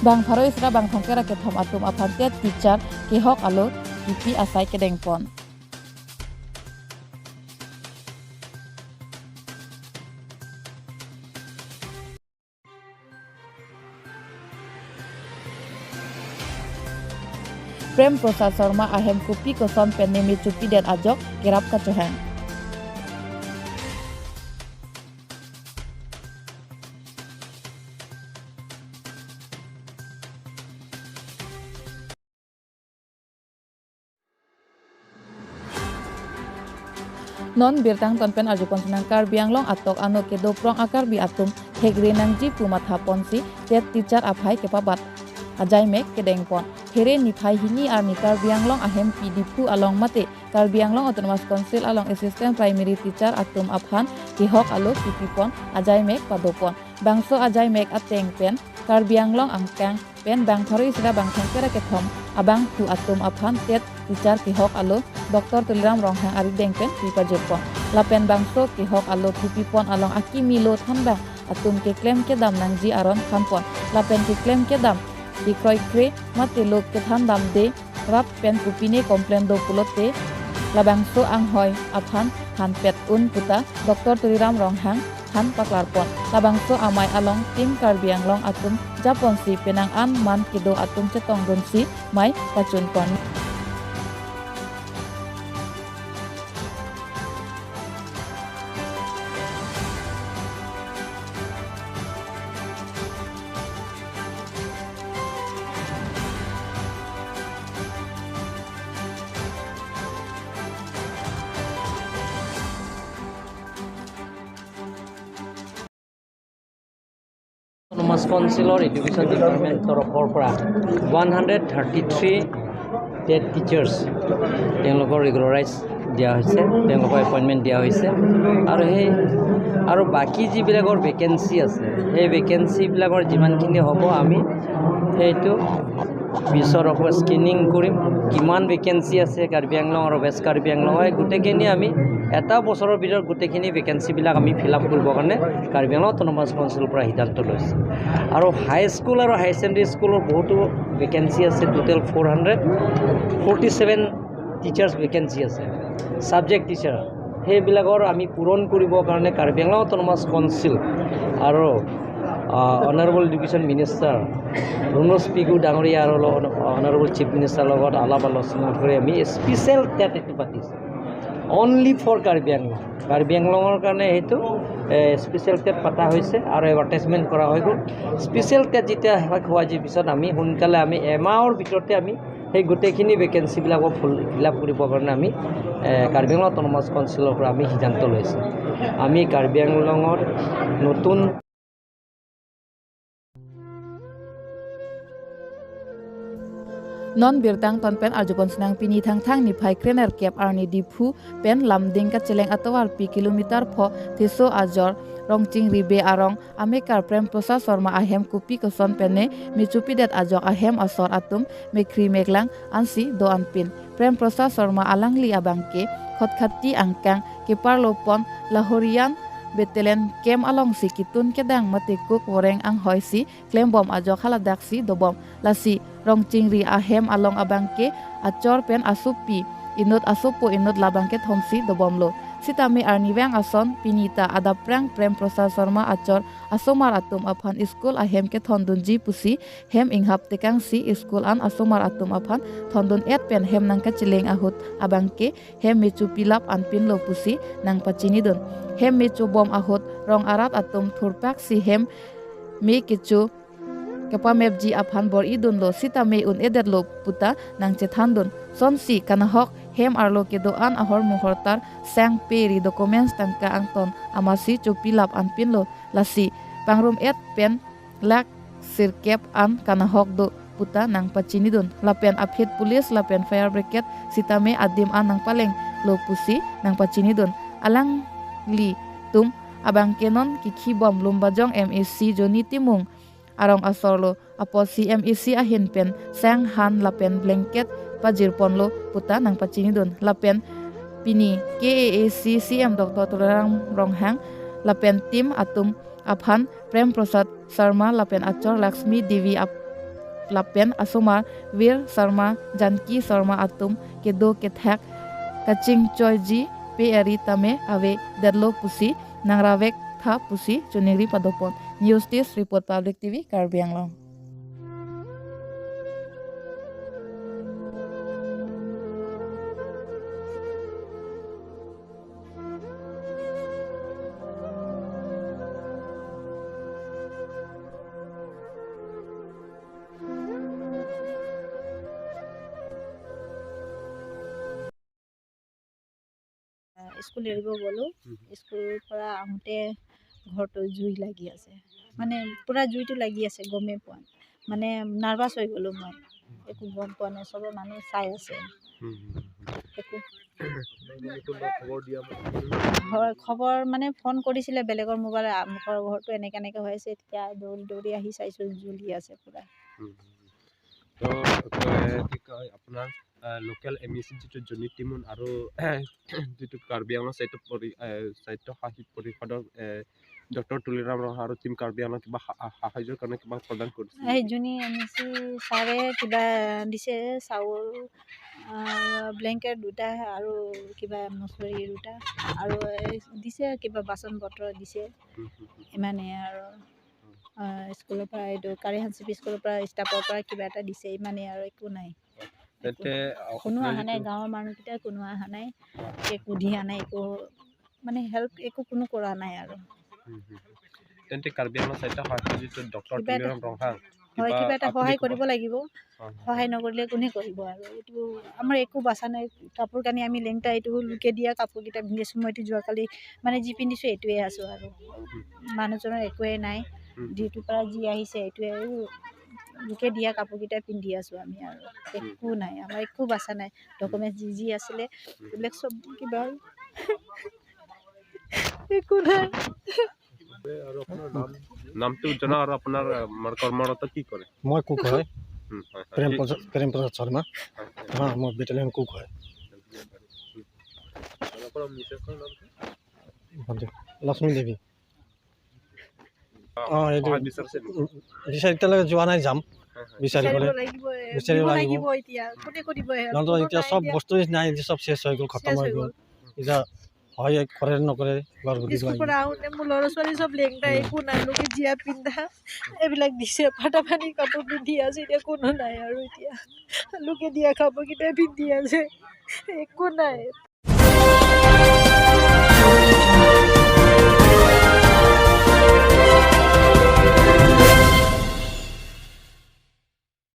Bang pharo isra bang thongkera ke thom atum aphan tet teacher ke hok alo kipi asai kedeng pon. Prem Prasad Sharma ahem kupi koson penemi chupi den ajok kerap kachohang. Non birtang tonpen arjupon senang Karbi Anglong atok ano ke doprong akar bi atum hegre nang ji pumatha ponsi tet teacher aphai kepabat ajai mek kedeng pon here nithai hini ar ni Karbi Anglong ahem PDP along mate Karbi Anglong Autonomous Council along assistant primary teacher atum aphan kihok alo pipipon ajai mek padopon bangso ajai mek ateng pen Karbi Anglong angkang pen bang tharo isra bang thongkera ke thom abang tu atum aphan tet teacher kihok alo Dr. Tuliram Ronghang ari dengpen pipa jepon lapen bangso kihok alo pipipon along akimi lo thanba atum ke klem ke dam nangji aron khampon lapen ke klem ke dam dikroi kre mate lok ke than dam de rap pen kupine komplain do pulote labangso ang hoi aphan han pet un puta Dr. Tuliram Ronghang han paklarpon labangso amai along tim Karbi Anglong atum japon si penang an man kido atum chetong gunsi mai pachunpon. Autonomous counsellor education department তৰফৰ পৰা 133 TET teachers তেওঁলোকৰ regularise দিয়া হৈছে, তেওঁলোকৰ appointment দিয়া হৈছে। আৰু সেই আৰু বাকী যিবিলাকৰ ভেকেঞ্চি আছে সেই ভেকেঞ্চিবিলাকৰ যিমানখিনি হ'ব আমি সেইটো পিছত আকৌ স্ক্ৰীনিং কৰিম, কিমান ভেকেঞ্চি আছে কাৰ্বি আংলং আৰু ৱেষ্ট কাৰ্বি আংলঙৰ গোটেইখিনি আমি এটা বছৰৰ ভিতৰত গোটেইখিনি ভেকেঞ্চিবিলাক আমি ফিল আপ কৰিবৰ কাৰণে কাৰ্বি আংলং অট'নমাছ কাউন্সিলৰ পৰা সিদ্ধান্ত লৈছে। আৰু হাইস্কুল আৰু হায়াৰ ছেকেণ্ডেৰী স্কুলৰ বহুতো ভেকেঞ্চি আছে, টোটেল 447 টিচাৰ্ছ ভেকেঞ্চি আছে ছাবজেক্ট টিচাৰ, সেইবিলাকৰ আমি পূৰণ কৰিবৰ কাৰণে কাৰ্বি আংলং অট'নমাছ কাউন্সিল আৰু honourable education minister Ranoj Pegu ডাঙৰীয়া আৰু অনাৰেবল চিফ মিনিষ্টাৰৰ লগত আলাপ আলোচনা কৰি আমি স্পেচিয়েল টেট এইটো পাতিছোঁ অনলি ফৰ কাৰ্বি আংলং। কাৰ্বি আংলঙৰ কাৰণে সেইটো স্পেচিয়েল টেট পতা হৈছে আৰু এডভাৰটাইজমেণ্ট কৰা হৈ গ'ল। স্পেচিয়েল টেট যেতিয়া শেষ হোৱা যি পিছত আমি সোনকালে আমি এমাহৰ ভিতৰতে আমি সেই গোটেইখিনি ভেকেঞ্চিবিলাকো ফিল আপ কৰিবৰ কাৰণে আমি কাৰ্বি আংলং অট'নমাছ কাউন্সিলৰ পৰা আমি সিদ্ধান্ত লৈছোঁ। আমি কাৰ্বি আংলঙৰ নতুন Non birtang tonpen arjupon senang pini thang thang ni phai krener kep arni diphu pen lamding ka cheleng atowar pi kilometer pho theso ajor rongching ribe arong amekar Prem Prasad Sharma ahem kupi koson pene michupi det ajok ahem asor atum mekhri meklang ansi do anpin Prem Prasad Sharma alangli abangke khotkhati angkang kepar lopon lahorian betelen kem along si kitun kedang matikuk woreng ang hoi si klembom ajok haladak si dobom lasi rongchingri ahem along abangke achor pen asupi inut asupo inut labangke thomsi dobomlo sitami arniwang ason pinita adaprang Prem Prasad Sharma achor asomar atum aphan school ahem ke thondun ji pusi hem inghap tekang si school an asomar atum aphan thondun et pen hem nangka chileng ahut abangke hem mechu pilap anpin lo pusi nang pachini dun hem mechu bom ahut rong arat atum thurpak si hem me kichu kepa mep ji aphan bor idun lo sita me un eder lo puta nang chethan dun son si kanahok hem arlo ke do an ahor muhortar sang peri documents tangka angton amasi chupilap anpin lo lasi pangrum et pen lak sirkep an kanahok do puta nang pachini dun lapen aphit police lapen fire brigade sitame adim an nang paleng lo pusi nang pachini dun alang li tum abang kenon kikhi bom lumbajong MEC Joni Timung arong asorlo apo CMEC ahin pen sang han lapen blanket pajir ponlo puta nang pachini dun lapen pini KAAC CM Dr. Tuliram Ronghang lapen tim atum aphan Prem Prasad Sharma lapen achor Lakshmi Devi Lapen Asomar Veer Sharma Janki Sharma atum kedo kethak kaching choi ji pe ari tame ave derlo pusi nangravek tha pusi chuningri padopon. News Desk Report, Public TV, Karbi Anglong. School এৰিব গ'লোঁ, স্কুলৰ পৰা আহোঁতে ঘৰটো জুই লাগি আছে, মানে পূৰা জুইটো লাগি আছে, গমেই পোৱা নাই, মানে নাৰ্ভাছ হৈ গ'লোঁ মই, একো গম পোৱা নাই, চবে মানুহ চাই আছে, একো হয় খবৰ মানে ফোন কৰিছিলে বেলেগৰ মোবাইল, আমুকৰ ঘৰটো এনেকৈ এনেকৈ হৈ আছে, তেতিয়া দৌৰি দৌৰি আহি চাইছোঁ জ্বলি আছে পূৰা। তো কি কয় আপোনাৰ লোকেল এম ই চি যিটো জনি টিমুন আৰু যিটো কাৰ্বি আংলং স্বায়ত্ত শাসিত পৰিষদৰ ডক্টৰ তুলিৰাম ৰহা আৰু টিম কাৰ্বি আংলং কিবা সাহায্যৰ কাৰণে কিবা প্ৰদান কৰিছে? এই জুনি এম ই চি ছাৰে কিবা দিছে, চাউল, ব্লেংকেট দুটা আৰু কিবা মচৰি দুটা আৰু দিছে, কিবা বাচন বৰ্তন দিছে, ইমানেই আৰু। স্কুলৰ পৰা এইটো কাৰিহানচিপি স্কুলৰ পৰা ষ্টাফৰ পৰা কিবা এটা দিছে, ইমানেই আৰু একো নাই। কোনো অহা নাই, গাঁৱৰ মানুহকেইটা কোনো অহা নাই, একো দিয়া নাই, একো মানে হেল্প একো কোনো কৰা নাই আৰু। তেন্তে কাৰ্বি আংলং স্বায়ত্ত শাসিত যিটো ডক্টৰ তুলিৰাম ৰংহাং হয়, কিবা এটা সহায় কৰিব লাগিব, সহায় নকৰিলে কোনে কৰিব আৰু। এইটো আমাৰ একো বাচা নাই, কাপোৰ কানি আমি লেংটা এইটো লোকে দিয়া কাপোৰকেইটা পিন্ধিছোঁ, মই এইটো যোৱাকালি মানে যি পিন্ধিছোঁ এইটোৱে আছোঁ আৰু। মানুহজনৰ একোৱেই নাই, ডিউটিৰ পৰা যি আহিছে এইটোৱে, লোকে দিয়া কাপোৰকেইটা পিন্ধি আছোঁ আমি আৰু একো নাই, আমাৰ একো বাচা নাই। ডকুমেণ্টছ যি যি আছিলে এইবিলাক চব কিবা একো নাই। নামটো জনা আৰু আপোনাৰ কৰ্মৰত কি কৰে? মই কুক হয়, প্ৰেম প্ৰসাদ শৰ্মা। হা, মই বেটেলিয়ন কুক হয়। লক্ষ্মী দেৱী। অঁ, এইটো বিচাৰি এতিয়ালৈকে যোৱা নাই, যাম বিচাৰিবলৈ, বিচাৰিব লাগিব। নহ'লে এতিয়া চব বস্তু নাই, চব শেষ হৈ গ'ল, খতম হৈ গ'ল। এতিয়া হয় কৰে নকৰে। মোৰ ল'ৰা ছোৱালী চব লেংটা, একো নাই, লোকে জীয়া পিন্ধা এইবিলাক দিছে, ফাটা ফাটি কাপোৰ পিন্ধি আছে, এতিয়া কোনো নাই আৰু। এতিয়া লোকে দিয়া কাপোৰকেইটাই পিন্ধি আছে, একো নাই।